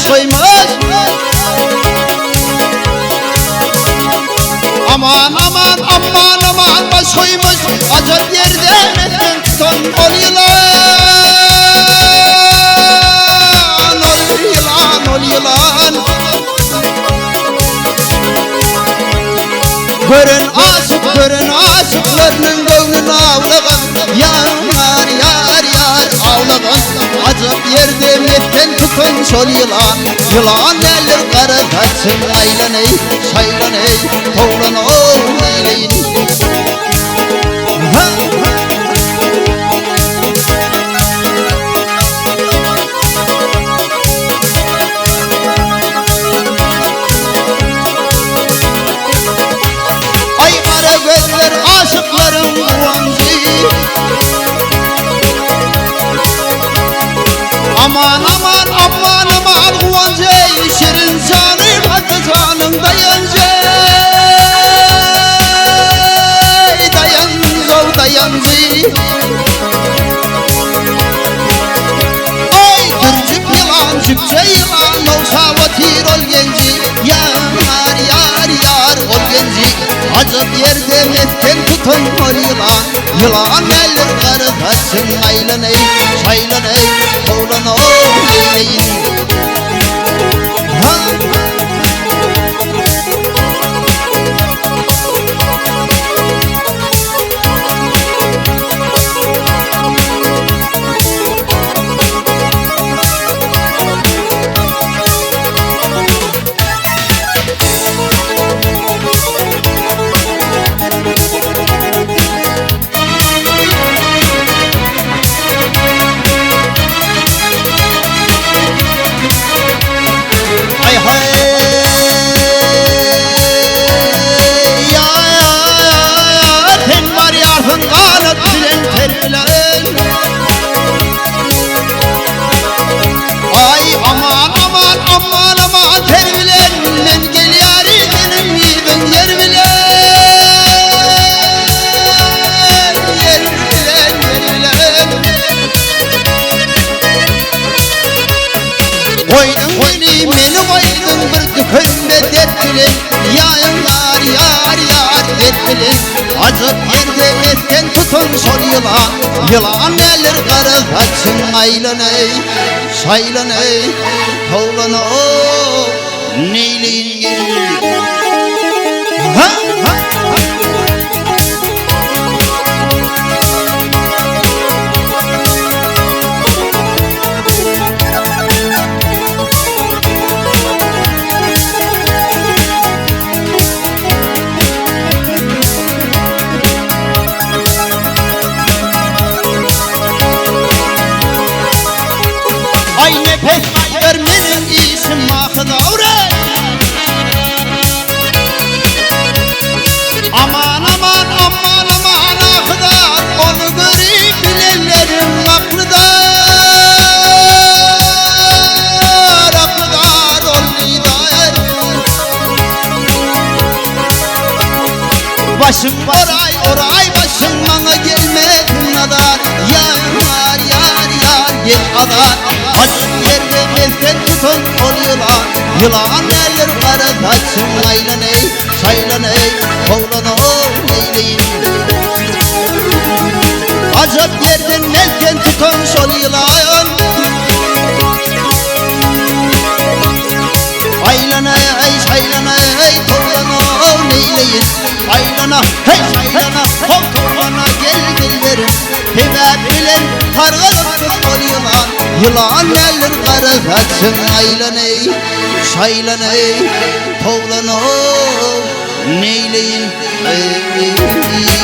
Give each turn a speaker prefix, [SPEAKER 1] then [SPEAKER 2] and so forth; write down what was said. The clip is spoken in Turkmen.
[SPEAKER 1] goýmaz. Aman aman aman aman baş goýmaz. Ajap ýerde mesgen tutan ol ýylan. Ol ýylan ol ýylan. Gören aşyk gören aşyklarynyň göwnün awlagan. Ýar ýar ýar awlagan. Ajap ýerde mesgen tutan şol ýylan. Ýylan däldir gara saçyň aýlan eý, şaýlan eý, towlan ow neýleýin. Ha! Aý gara gözler aşyklaryň guwanjy. Aman aman aman aman guwanjy eý şirin janym hajy janyň daýanjy. Eý daýanjow daýanjy. Aý dürjük ýylan jüpje ýylan ogşap otyr ol genji. Ýar ýar ýar ol genji. Ajap ýerde mesgen tutan ol ýylan. Ýylan gelir gara saçyň aýlan eý, şaýlan eý, towlan ow neýleýin. Ha! Aý haý ýar sen barýarsyň ganat bilen ter bilen. Aý aman aman aman aman ter bilen men gelýärin seniň yzyň ýer bilen ýer bilen ýer bilen. Goýduň meni meni goýduň bir tükenmez dert bilen Ýar ýar ýar ýar dert bilen. Ajap ýerde mesgen tutan şol ýylan. Ýylan gelir gara saçyň aýlan eý, şaýlan eý, towlan ow, neýleýin gel. Ha! Aý nepes ber meniň işim ahy-dawre. Aman aman aman aman ahy-dar ony görüp bilenleriň akly-dar akly-dar ol nidar. Başym oraý oraý başym maňa gelmesin nazar Ýar ýar ýar gel azar Açyk ýerde mesgen tutan ol ýylan Ýylan däldir gara saçyň aýlan eý şaýlan eý Towlan ow neýleýin Ajap ýerden mesgen tutan şol ýylan Aýlana eý şaýlana eý towlana neýleýin Aýlana heý şaýlana how towlana gel dilberim Sebäp bilen sargalypdyr ol ýylan Ýylan däldir gara saçyň aýlana eý şaýlana eý towlana neýleýin eý.